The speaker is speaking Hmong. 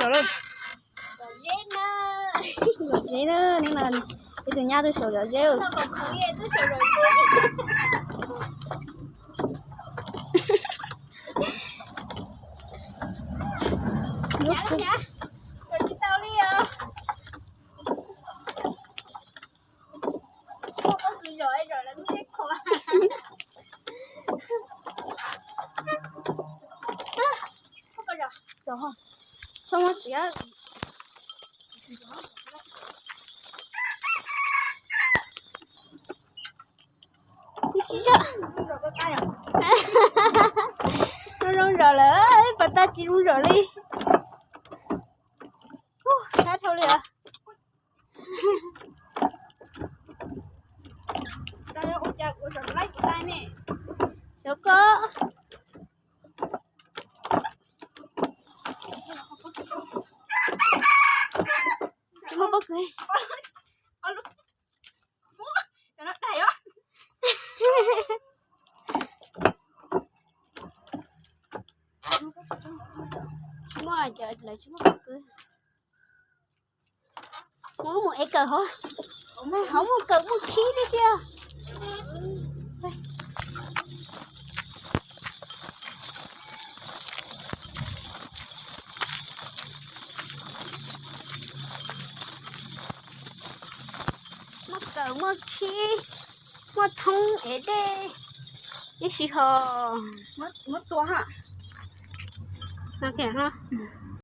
Zom zeb na, neb no ib tug nyab twb saum zom zeb. Tsis sib zog. Zoo zom lawm, pas tas tsis zoo zom li. Sab dhau li os. Xyov koj. Tsis muaj pob kws. Tsis muaj, lawv tsis muaj pob kws. Mus, mus ev kawm hov. Hov muaj kawm muaj khib tib si. Muaj kawm muaj khib, muaj thoob ev dej ib si ho. Muab tua ha.